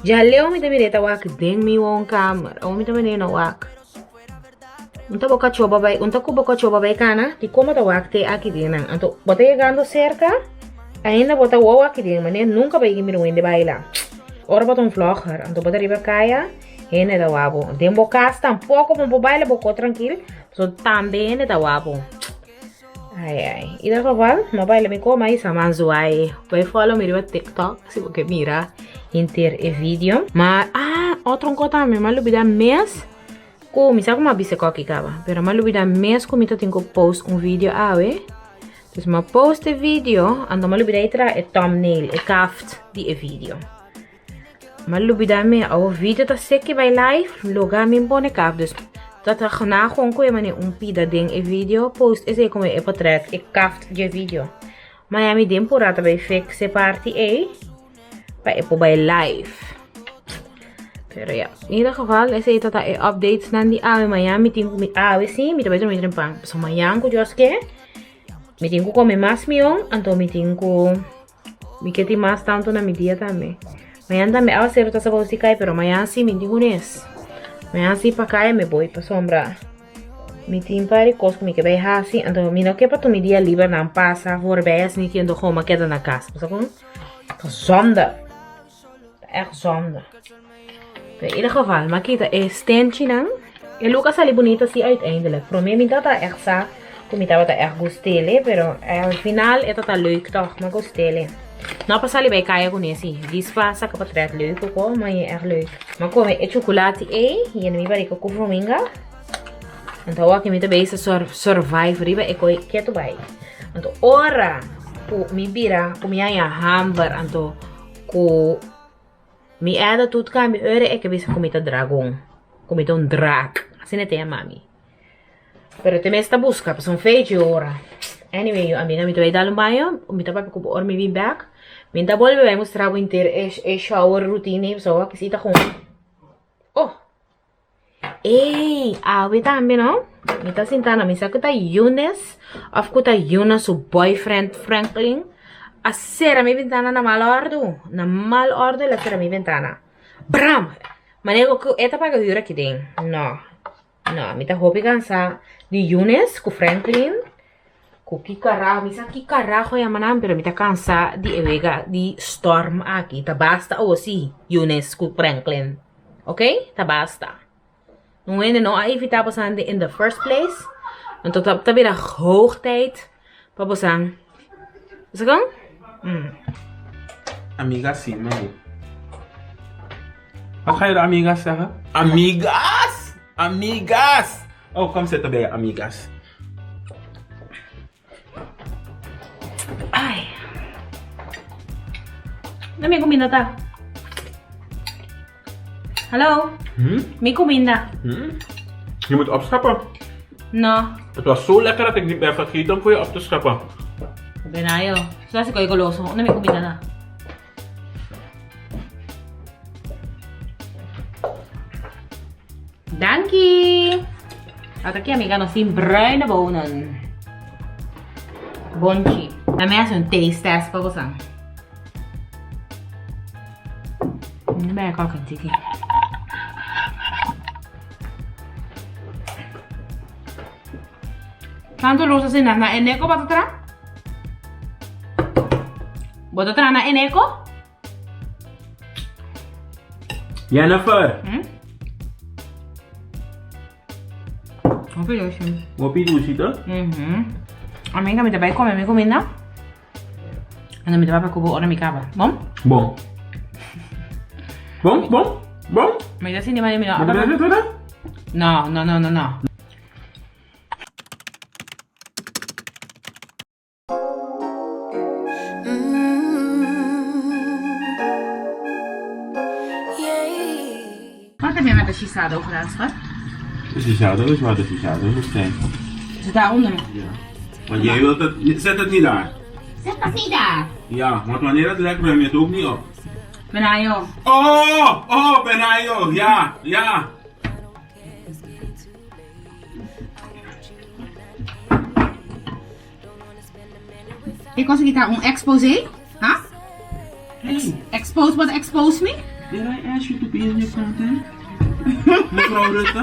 Djaleu mi ta mir'é ta wak den mi woonkamer. Awor mi ta mir'é no wak. Un ta bo kachó ba bai, un ta ku bo kachó ba bai kana, di komo ta wak te aki den nan. Anto bo ta yegando serka, ainda bo ta wou aki den, manera nunka bo yega mira un hende baila. Ora bo ta un vlogger, anto bo ta riba kaya, hende ta wak bo. Den bo kas tampoko bo no por baila bo ko trankil, pasobra tambe hende ta wak bo. Ai ai, ieder geval, mi a baila mi koma i sa man zwaai. Bai follow mi riba TikTok si bo ke mira henter e video. Ma, ah, otro un kos tambe, mi a lubida mes ku, mi sa ku mi a bisa koki kaba, pero mi a lubida mes ku mi ta tin ku post un video awe. Dus mi a post e video, anto mi a lubida i traha e thumbnail, e kaft di e video. Mi a lubida mi awo video ta seki bai live loga mi pone kaf dus ta ta na gewoon ku e mane un pida den e video post esei komo e potret e kaft dje video ma ya mi den pura ta bai fix e parti ei pa e por bai live pero ya in ieder geval esei ta ta e updates nan di awe mañan mi tin ku mi awe si mi ta bai drumi trempan pasobra mañan ku Dios ke mi tin ku kome mas mion anto mi tin ku Mi ke tin mas tantu na mi dia tambe. Mañan tambe awaseru ta supposed di kai, pero mañan si mi tin kunes. Mañan si pa kai mi boy pasobra mi tin par di kos ku mi ke bai hasi, anto mi no ke pa tur mi dia libernan pasa voorbij asina ki anto goma keda na kas. Bo sa kon? Ta zonde. Ta ègt zonde. Pero in ieder geval, mi a kita e stenchinan. E look a sali bunito si uiteindelijk. Prome mi tabata echt sa ku mi tabata echt gustele, pero al final e tabata leuk toch, mi a gustele. No pa sali bai kaya kuné si. Dis pa saka potret leuk oko, ma e echt leuk. Mi a kome e chukulati ei, yena mi barika ku vruminga. Anto awor aki mi ta bezig survive riba e koi ketu bai. Anto ora ku mi bira ku mi haña hamber anto ku Mi Eda tut cambio ora e ke bisa ku mi ta dragon, ku mi ta un draak. Asina e ta yama mi. Pero te mes ta buska pasobra un fechi ora. Anyway yu amiga mi ta bai dal un baño, mi ta papia ku bo ora mi bin bek. Mi ta bolbe bai mustra bo henter e shower routine ei pasobra awor kisita kon. Oh! Ey, awe tambe no. Mi ta sinta na misa ku ta Eunice of ku ta Yuna su boyfriend Franklin a sera mi bentana na mal ordu. Na mal ordu el a sera mi bentana. Bram! Manera ku e ta paga huur aki den. No, no, mi ta hopi kansa di Eunice ku Franklin ku ki karaho, mi sa ki karaho yama nan pero mi ta kansa di e wega di storm aki. Ta basta awo si Eunice ku Franklin. Ok, ta basta. Un hende no a evita bosan in the first place. Anto ta, ta bira hoog tijd pa bosan. Is het Mm. Amigas sí, mami. Wat ga je de amigas zeggen? Amigas! Amigas! Oh, kom zitten bij je amigas. Ai. Na mi kuminda ta. Hallo? Hm? Mi kuminda. Hm? Je moet opscheppen. No. Het was zo lekker dat ik niet ben vergeten om voor je op te scheppen. Benayo. Zoals ik goloso. Unda mi kuminda na? Danki! Ata aki amiga nos tin bruine bonen. Bonchi. Laat me haci un taste test pa bosan. Nu ben ik ook een tiki. Tanto luz asina na Eneco bata tra? Bota tra na Eneco? Jennifer. Hm? Hopi dushi. Hopi dushi toch? Mhm. Amiga, mi ta bai come mi cuminda. En dan mi ta papia cu bo ora mi caba. Bon? Bon. Bon, bon, bon. Mi ta sinti mane mi no. Moet ik dat doen? No, no, no, no, no. Wat heb je met de shisado gedaan, schat? De shisado is waar de shisado moet zijn. Zit daaronder? Ja. Want jij wilt het, zet het niet daar. Zet het niet daar? Ja, want wanneer het lekt, ruim je het ook niet op. Benayo. Oh, oh, Benayo, ja, ja. E cosa ki ta un exposé? Ha? Hey. Expose what expose me? Did I ask you to be in your content? Mevrouw Rutte?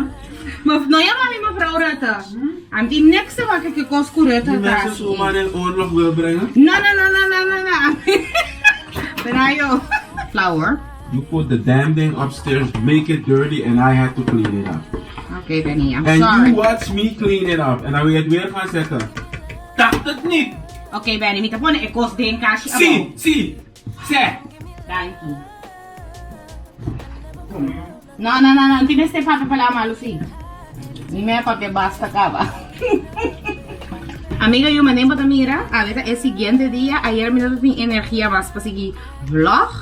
No yama mi mevrouw Rutte. Ami tin niks te maken ku kos ku Rutte Die ta mensen hasi. zomaar in oorlog wil brengen? No, no, no, no, no, no, no. Berayo. Flour. You put the damn thing upstairs, make it dirty and I had to clean it up. Okay, Benny, I'm And sorry. you watch me clean it up. En dan wil je het weer gaan zetten. Dacht het niet! Okay, Benny, mi ta pone e kos den kashi Si, abou. si, se! Danki. No, no, no, no. Tin mester papia palabra malu si. Mi me papia basta caba. Amiga, yo mané bo ta mira, awe ta e siguiente dia. Ayer mi no ta tin energia mas pa sigui vlog.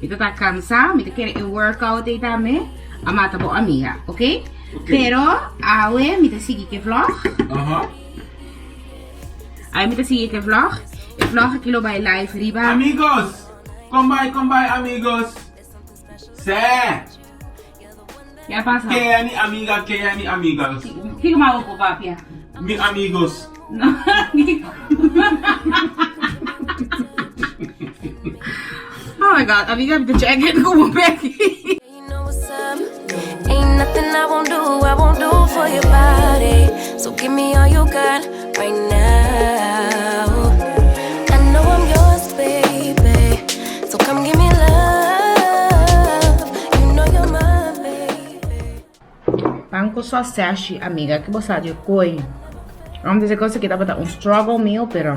Mi ta ta cansa, mi ta kere e workout ei tambe. A mata bo amiga, ok? Ok. Pero awe mi ta sigui ke vlog. Aha. Awe mi ta sigui ke vlog. E vlog aki lo bai live riba. Amigos! Kom bij, kom bij amigos! Sè! Ke a pasa? Kea ni amiga, kea ni amigas. Kiko ma bo por papia? Mi amigos. No, kiko. Oh my God, amiga mi ta check it ku bo peki. You know what's up? Ain't nothing I won't do, I won't do for your body. So give me all you got right now. I know I'm yours, baby. So come give me love. You know you're mine, baby. Pan cu sausage, amiga, ki bo sa di koe. Antes e cosa ki tabata un struggle meal, pero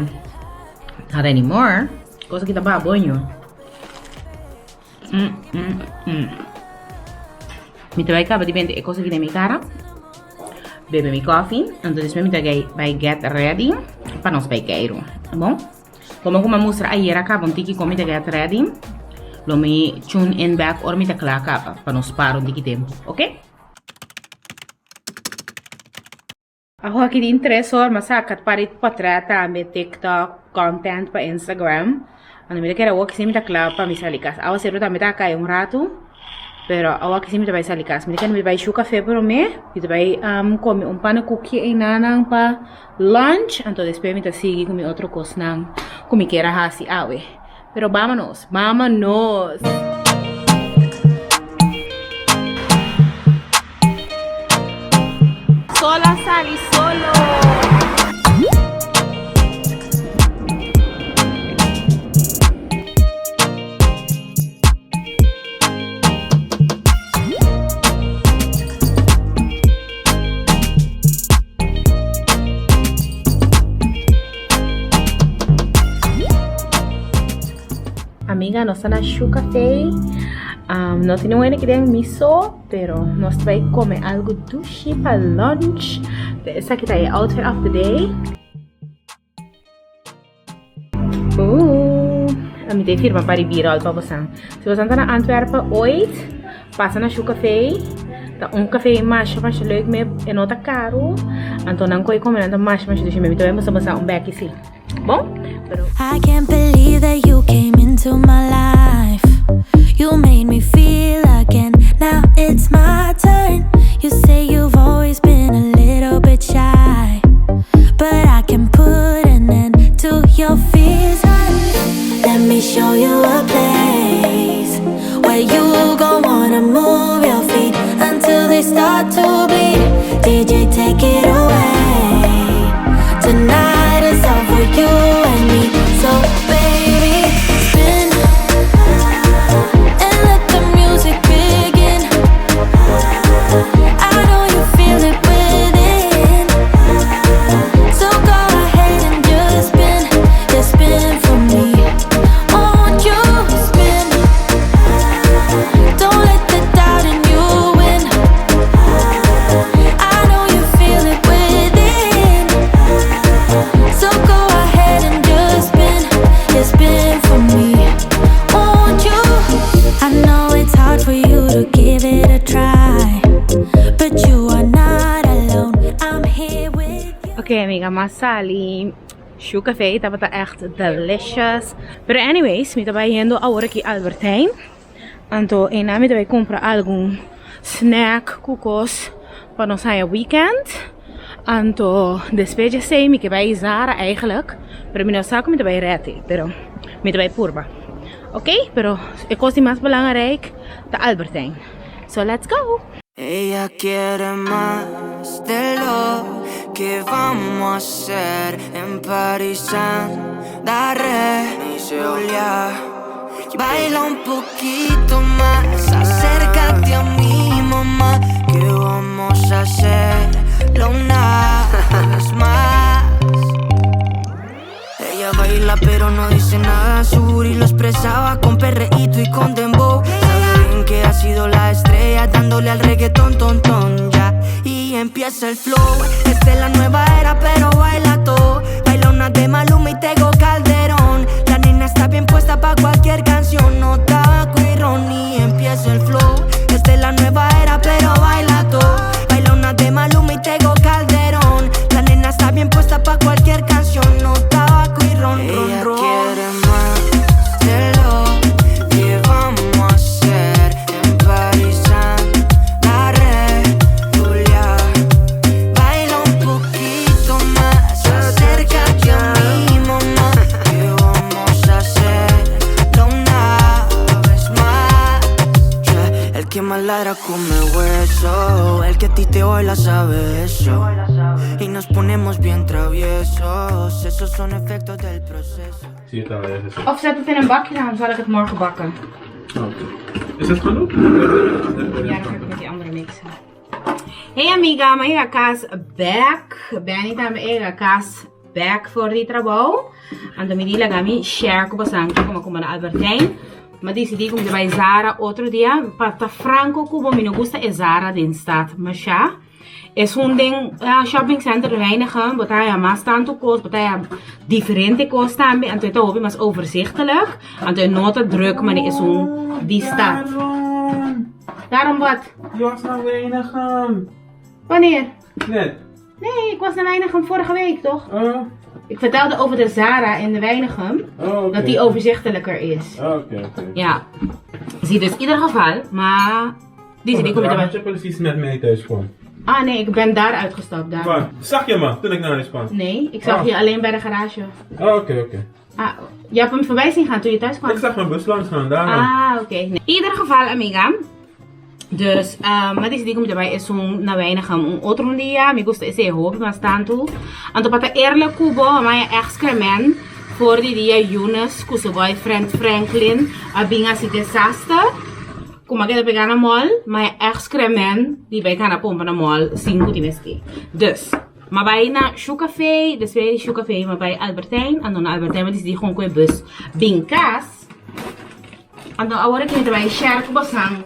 not anymore. Cosa ki ta baha boño. Mm, mm, mm. Mi ta bai caba di bende e cosa ki den mi cara. Bebe mi koffie. Anto despues mi ta bai get ready pa nos bai keiru. Bon? Como cu mi a mustra ayer a caba un tiki con mi ta get ready. Lo mi tune in back ora mi ta cla caba pa nos para un tiki tempo. Ok? Aho aki tin tres or ma saca par di potret tambe tiktok content pa instagram ando mi ta kere awo si mi ta cla pa mi sali cas awa sero tambe ta cay un rato pero awo aki si mi ta bay sali cas mi ta kere mi bay shu cafe prome mi ta bay come un pannekoekje eynanan pa lunch anto despues mi ta sigui cu mi otro cosnan cu mi kier a haci awe pero bamonos bamonos. Sola sali solo. Amiga, nos ta na Shu Cafe. Um, no tin un que den miso. Pero nos ta bay come algo dushi pa lunch. Esaki ta e outfit of the day. Ooh, ami ta firma pa di B-roll pa bosan. Si bosan ta na Antwerpen ooit, pasa na Shu Café. Ta un café masha masha leuk me e no ta caro. Anto nan koe come nan ta masha masha dushi. Mi ta bay musta bosan un beki si. Bon? Pero I can't believe that you came into my life. You made me feel again. Now it's my turn. You say you've always been a little bit shy. But I can put an end to your fears. Let me show you a place where you gon' wanna move your feet until they start to bleed. DJ, take it away. Tonight is all for you and me. So baby, spin and let the music begin. I know you feel it within. So go ahead and just spin, just spin for me. Won't you spin? Don't let the doubt in you win. I know you feel it within. So go ahead and just spin, just spin for me. Won't you? I know it's hard for you to give it a try, but you are not alone. I'm here with you. Ok amiga, m'a sali Shu Café tabata echt delicious. Pero anyways, mi ta bai yendo awor aki Albert Heijn. Anto einan mi ta bai cumpra algun snack cu cos pa nos haya weekend. Anto despues dje esey mi ke bai Zara eigenlijk, pero mi no sa cu mi ta bai rete, pero mi ta bai purba. Ok, pero e kos di mas belangrijk ta Albert Heijn. So let's go! Ella quiere más de lo que vamos a hacer en París andaré Julia. Baila un poquito más, acércate a mi mamá Que vamos a hacerlo una vez más Ella baila pero no dice nada Su booty lo expresaba con perreíto y con dembow Sabe bien que ha sido la estrella Dándole al reggaetón, ton, ton, ya Y empieza el flow Esta es la nueva era pero baila todo Baila una de Maluma y Tego Calderón La nena está bien puesta pa' cualquier canción No tabaco y ron y empieza el flow Esta es la nueva era pero baila todo Baila una de Maluma y Tego Calderón La nena está bien puesta pa' cualquier canción No tabaco y ron, ron, Ella ron quiere más de lo que vamos a hacer en París andaré Julia Baila un poquito más Acércate a mi mamá Que vamos a hacerlo una vez más Yeah, El que más ladra come hueso El que a ti te baila sabe eso Y nos ponemos bien traviesos Esos son efectos del proceso Zie je het al even zo. Of zet het in een bakje, dan zal ik het morgen bakken. Oké. Is dat genoeg? Ja, dan ga ik met die andere mixen. Hey amiga, mi a yega kas back. Benny tambe a yega kas back for di trabou. Anto mi di laga mi share ku bosan kiko mi a kumpra na Albert Heijn. Mi a disidí ku mi ta bai Zara otro dia. Pa ta franco ku bo mi no gusta e Zara den stad masha. Esun den shopping center Wijnegem, bo ta haya mas tantu kos, bo ta haya diferente kos tambe, anto e ta hopi mas overzichtelijk, anto e no ta druk manera esun di stad. Waarom? Daarom wat? Je was naar Wijnegem. Wanneer? Net. Nee, ik was naar Wijnegem vorige week, toch? Oh, Ik vertelde over de Zara in de Wijnegem, oh oké. dat die overzichtelijker is. Oh, Oké, oké. Ja. Zie dus in ieder geval, maar die die komt Waarom erbij. had je precies met mij thuis kwam? Ah nee, ik ben daar uitgestapt. Daar. Waar? Zag je me toen ik naar huis kwam? Nee, ik zag Ah. je alleen bij de garage. Oh, oké, oké. Ah, je hebt hem voorbij zien gaan toen je thuis kwam? Ik zag mijn bus langs gaan, daarom. Ah, oké. Nee. In ieder geval, amiga. Dus, um, mi a disidí ku mi ta bai esun na Wijnegem un otro dia. Mi gusta esei hopi mas tantu. Anto pa ta eerlijk ku bo, mi a echt skremen for di dia Eunice ku su boyfriend Franklin a bin hasi desaster. Ku mi a keda pega na mall, mi a echt skremen di bai kana pompa na mall sin ku tin mester. Dus, mi a bai na Shu Café, despues di Shu Café mi a bai Albert Heijn. Anto na Albert Heijn mi a disidí gewoon ku e bus bin kas. Anto awor aki mi ta bai share ku bosan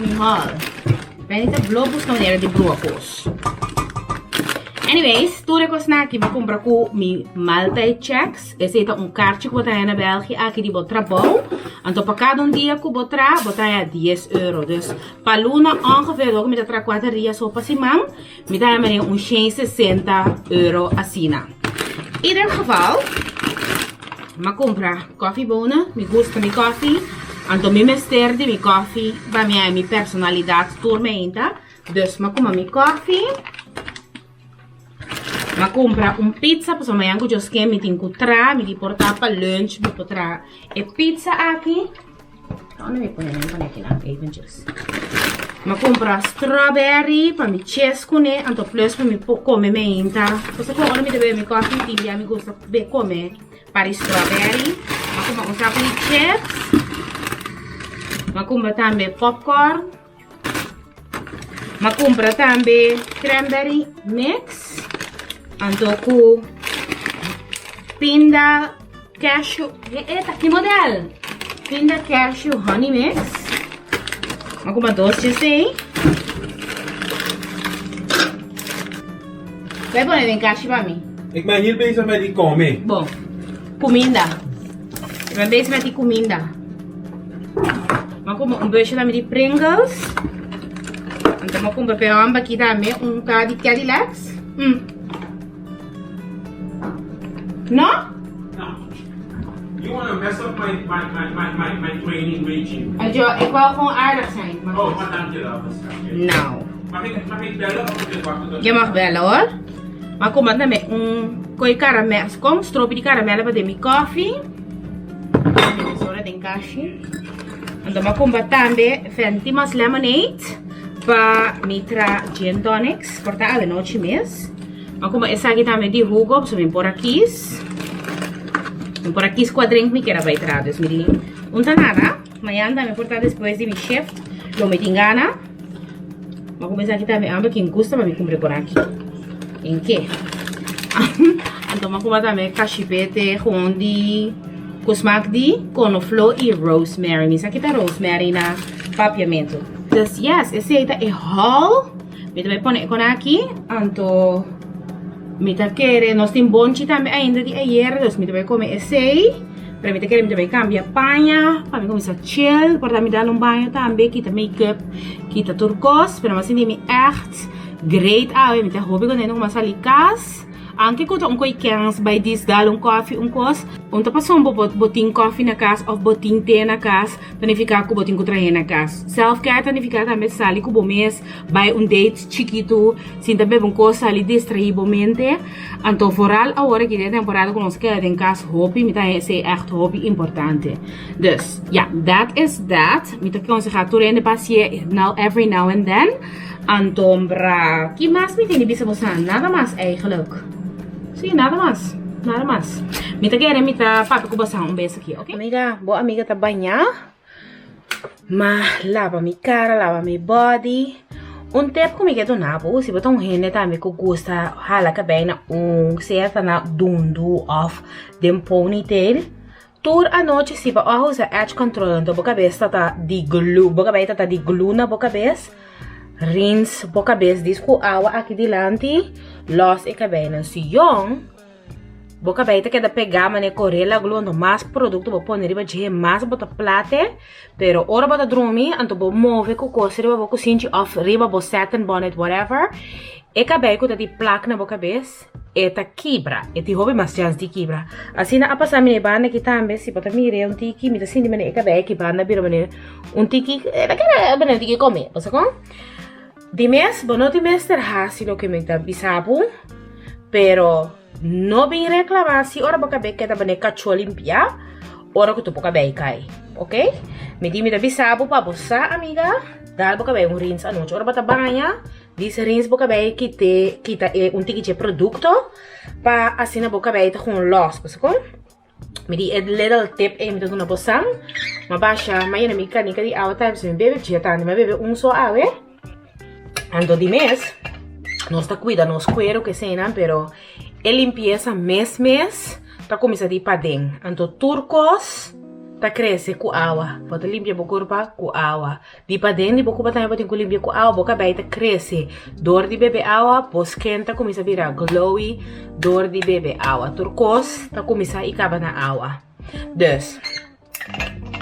mi haul. Benny ta blo buska manera di brua kos. Anyways, tur e kosnan aki mi a kumpra ku mi maaltijd checks. Esei ta un karchi ku bo ta haña na België aki di bo trabou. Anto pa kada un dia ku bo tra, bo ta haña dies euro. Dus pa luna ongeveer, dor ku mi ta tra kuater dia so pa siman, mi ta haña manera un shen sesenta euro asina. Ieder geval, mi a kumpra kòfibonen, mi gusta mi kòfi, anto mi mester di mi kòfi pa mi haña mi personalidat tur meinta. Dus mi a kumpra mi kòfi, mi a kumpra un pizza pasobra mañana ku Josken mi tin ku traha, mi di por ta pa lunch mi por traha e pizza aki. Unda mi pone? Mi pone aki nan eventjes. Mi a kumpra strawberry pa mi ches kuné, anto plus pa mi por kome meinta. Pasobra ku ora mi ta bebe mi kòfi tin bia mi gusta kome pari strawberry. Mi a kumpra un saku di chips. Mi a kumpra tambe popcorn. Mi a kumpra tambe cranberry mix. Anto ku pinda cashew. E, e, ta ki model? Pinda cashew honey mix. Mi a kumpra dos djesei. Bai pone den kashi pa mi. Ik ben hier bezig met die kome. Bon, kuminda. Ik ben bezig met die kuminda. Mi a kumpra un busje tambe di Pringles. Anto mi a kumpra p'e hòmber aki tambe un ka di Cadillacs. Mm. No? No. You wanna mess up my, my, my, my, my, my training regime. Ajo, ik wou gewoon aardig zijn. Maar Oh, maar dankjewel, mijn schatje. Nou. Mag ik, mag ik bellen of moet ik wachten tot... Je mag bellen hoor. Maar kom maar met un koi karamel. Kom, stroopje di karamel pa den mi koffie. Sorry, den den kashi. Anto mi a kumpra tambe Ventimas Lemonade pa mi tra gin tonics. Por ta awenochi mes. Mi a kumpra esaki tambe di Hugo, pasobra mi por a kis. Mi por a kis kua drink mi kier a bai tra. Dus mi di, un ta nada. Mañan tambe por ta despues di mi shift, lo mi tin gana. Mi a kumpra esaki tambe amber kin gusta pa mi kumpra por aki. En ke? Anto mi a kumpra tambe kashipete gewoon di ku smaak di konoflo i rosemary. Mi sa kita rosemary na papiamentu. Dus yes, esei ta e haul. Mi ta bai pone e kon aki. Anto mi ta kere, nos tin bonchi tambe ainda di ayer, dus mi ta bai kome esei. Pero mi ta kere mi ta bai kambia paña pa mi kuminsá chill. Por ta mi dal un baño tambe, kita make-up, kita tur kos. Pero mi a sinti mi ègt great awe. Mi ta hopi kontento ku mi a sali kas. Anke ku ta un koi kens bai dis dal un kofi un kos. Un ta pasobra bo bo tin kofi na kas of bo tin te na kas ta nifiká ku bo tin ku trahe na kas. Self care ta nifiká tambe sali ku bo mes, bai un date chikitu, sinta bebe un kos, sali distraí bo mente. Anto vooral awor aki den e temporada ku nos keda den kas hopi, mi ta haña esei ègt hopi importante. Dus, ya, that is that. Mi ta konsehá tur hende pa hasié now every now and then. Anto bra, ki mas mi tin di bisa boso? Nada mas eigenlijk. Sí, nada mas. Nada mas. Mi ta kere mi ta papia ku boso un bes aki, ok? Amiga, bo amiga ta bañá. Ma laba mi cara, laba mi body. Un tip ku mi ke duna bo, si bo ta un hende tambe ku gusta hala kabei na un, sea ta na dundu òf den ponytail, tur anochi si bo a usa edge control anto bo kabes ta ta di glue, bo kabei ta ta di glue na bo kabes, rinse bo kabes dis ku awa aki dilanti, lòs e kabeinan. Si yòn. Bo kabei ta keda pegá manera kore lagu anto mas produkto bo pone riba dje mas bo ta plate pero ora bo ta drumi anto bo move ku kos riba bo kusinchi òf riba bo satin bonnet whatever e kabei ku ta di plak na bo kabes e ta kibra e tin hopi mas chèns di kibra asina a pasa mi na e banda aki tambe si bo ta mira un tiki mi ta sinti manera e kabei aki banda a bira manera un tiki e ta keda manera un tiki kome bo sa kon. Di mes bo no tin mester hasi loke mi ta bisa bo, pero no bin reclama si ora bo kabei keda bane kacho limpia, ora ku tu bo kabei kai, ok? Mi di mi ta bisa bo pa bo sa amiga, dal bo kabei un rins anochi, ora bo ta baña, dis rins bo kabei kite kita e un tiki dje produkto pa asina bo kabei ta gewoon los, bo sa kon? Mi di e little tip ei mi ta duna bosan. Ma basha, ma yena mi kanika di awa tambe, so mi bebe dje tandi, mi a bebe un so awe. Anto di mes, nos ta kuida nos kuero ku eseinan, pero e limpiesa mes mes ta kuminsá di paden. Anto tur kos ta krese ku awa. Bo ta limpia bo kurpa ku awa. Di paden di bo kuba tambe bo tin ku limpia ku awa. Bo kabei ta krese dor di bebe awa. Bo skin ta kuminsá bira glowy dor di bebe awa. Tur kos ta kuminsá i kaba na awa. Dus,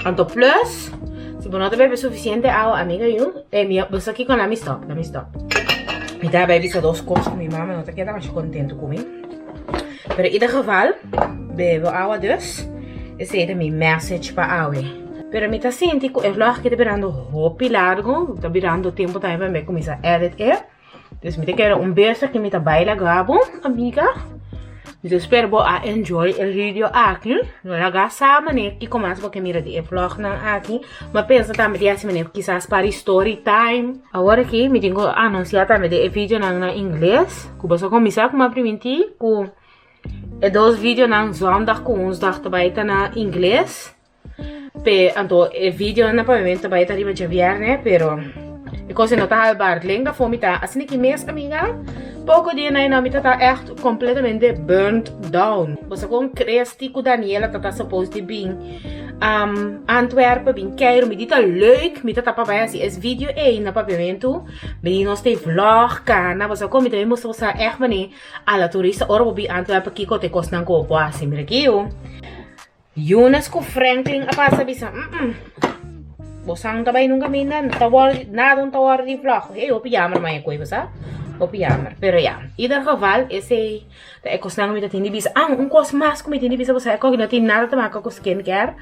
anto plus, si bo no ta bebe sufisiente awa, amiga yu, eh, mi, bo sa kiko? Lami stop, lami stop. Mi ta bai bisa dos kos ku mi mama no ta keda masha kontentu ku mi. Pero ieder geval, bebe awa dus. Esei ta mi message pa awe. Pero mi ta sinti ku e vlog aki ta birando hopi largo. Ta birando tempo tambe pa mi kuminsá edit e. Dus mi ta kere un bes aki mi ta bai laga bo, amiga. Mi ta spera bo a enjoy e video aki. No laga sa manera kiko mas bo ke mira di e vlognan aki. Mi a pensa tambe di hasi manera kisas pari story time. Awor aki mi tin ku anunsiá tambe di e videonan na ingles. Ku boso a kuminsá ku mi a primintí ku e dos videonan zondag ku woensdag ta bai ta na ingles. Pe anto e videonan na papiamento ta bai ta riba djabièrnè pero e kos ei no ta haalbaar. Lenga for mi ta asina ki mes amiga poko dia na mi ta ta ègt kompletamente burnt down. Boso kon Christy ku Daniela ta ta suppose di bin Antwerpen bin keiru mi di ta leuk mi ta ta pa bai hasi es video ei na papiamento mi di nos ta e vlog kana boso kon mi ta bin mustra boso ègt manera a la turista ora bo bin Antwerpen kiko ta e kosnan ku bo por hasi mira kiu. Eunice ku Franklin a pasa bisa, mm Bosan ta bai nunca minda, ta wor, nada un ta wor di vlog. Hey, hopi jammer man e koe, sa? Hopi jammer. Pero ja, ieder geval, esei ta e kosnan ku mi ta tin di bisa. Ah, un kos mas ku mi tin di bisa bosan, e koki no tin nada te maka ku skincare,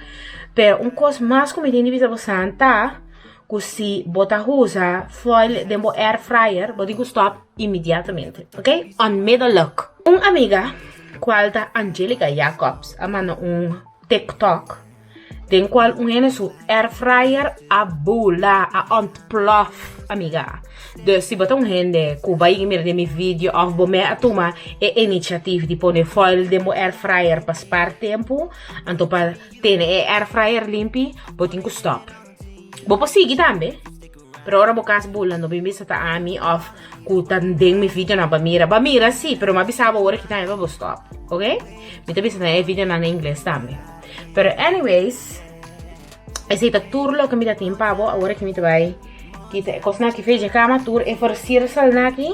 pero un kos mas ku mi tin di bisa bosan ta ku si bo ta usa foil den bo air fryer, bo tin ku stop inmediatamente, ok? Onmiddellijk. Un amiga, cual ta Angelica Jacobs, a manda un TikTok. Den cual un hende su air fryer a bula, a ontplof, amiga. Dus si bo ta un hende cu bay mira den mi video of bo me a tuma e initiatief di pone foil den bo air fryer pa spaar tempo, anto pa tene e air fryer limpi, bo tin cu stop. Bo por sigui tambe, pero ora bo cas bula no bin bisa ta ami of cu ta den mi videonan pa mira. Ba mira si, pero m'a bisa bo ora ki tambe pa bo stop, ok? Mi ta bisa na e videonan na ingles tambe. Pero anyways, esey ta tur loke mi ta tin pa bo. Awor aki mi ta bay kita e cosnan aki fecha cama, tur e versierselnan aki,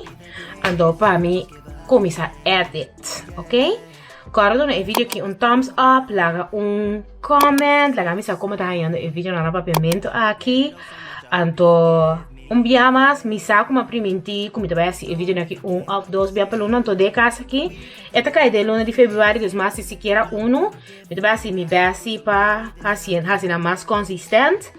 anto pa mi cuminsa edit, ok? Kòrda duna e video aki un thumbs up, laga un comment, laga mi sa komo ta hañando e videonan na papiamentu aki. Anto un bia mas mi sa ku mi a primintí ku mi ta bai hasi e videonan aki un òf dos bia pa luna, anto den e kas aki e ta kai den luna di febrüari, dus mas si sikiera unu. Mi ta bai hasi mi best si pa hasi hasi nan mas konsistent,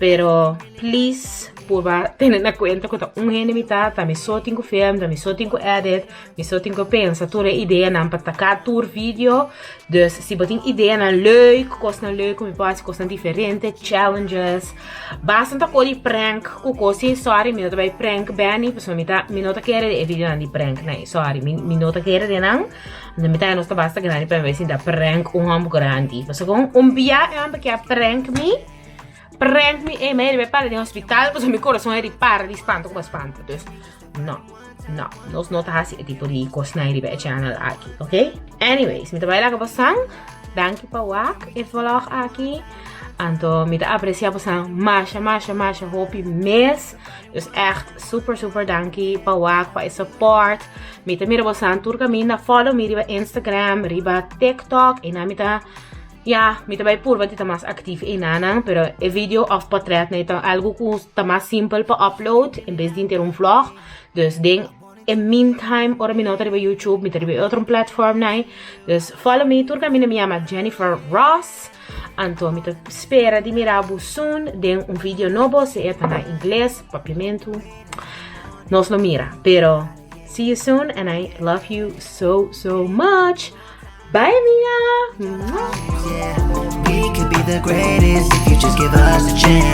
pero please purba tene na kuenta ku ta un hende mi ta, ta mi so tin ku film, ta mi so tin ku edit. Mi so tin ku pensa tur e ideanan pa taka tur video. Dus si bo tin ideanan leuk, kosnan leuk ku mi por hasi, kosnan diferente, challenges. Basta ta ko di prank ku kos si, sorry mi no ta bai prank Benny, pasobra mi ta mi no ta kere den e videonan di prank nei, sorry mi mi no ta kere den nan. Anto mi ta nos ta basta grandi pa mi bai sinta prank un hòmber grandi. Pasobra kon un bia e hòmber ke a prank mi, prank mi, ey mi a riba e para den hospital pasobra mi korason a ripara di spanto ku bo a spanta. Dus no. No, nos no ta hasi e tipo di kosnan riba e channel aki, ok? Anyways, mi ta bai laga bosan. Danki pa wak e vlog aki. Anto mi ta aprecia bosan masha, masha, masha hopi mes. Dus echt super, super danki pa wak, pa e support. Mi ta mira bosan tur kaminda. Follow mi riba Instagram, riba TikTok. E na mi ta Ya, mi ta bai purba di ta mas actief einanan, pero e video of portret nee ta algo cu ta mas simpel pa upload en bes di henter un vlog. Dus den e meantime, ora mi no ta riba YouTube, mi ta riba e otro platform nai. Dus follow mi, tur caminda mi yama Jennifer Ross. Anto mi ta spera di mira bo soon den un video nobo, sea ta na ingles, papiamentu, nos lo mira. Pero see you soon and I love you so so much. Bye amiga! Yeah, we could be the greatest if you just give us a chance.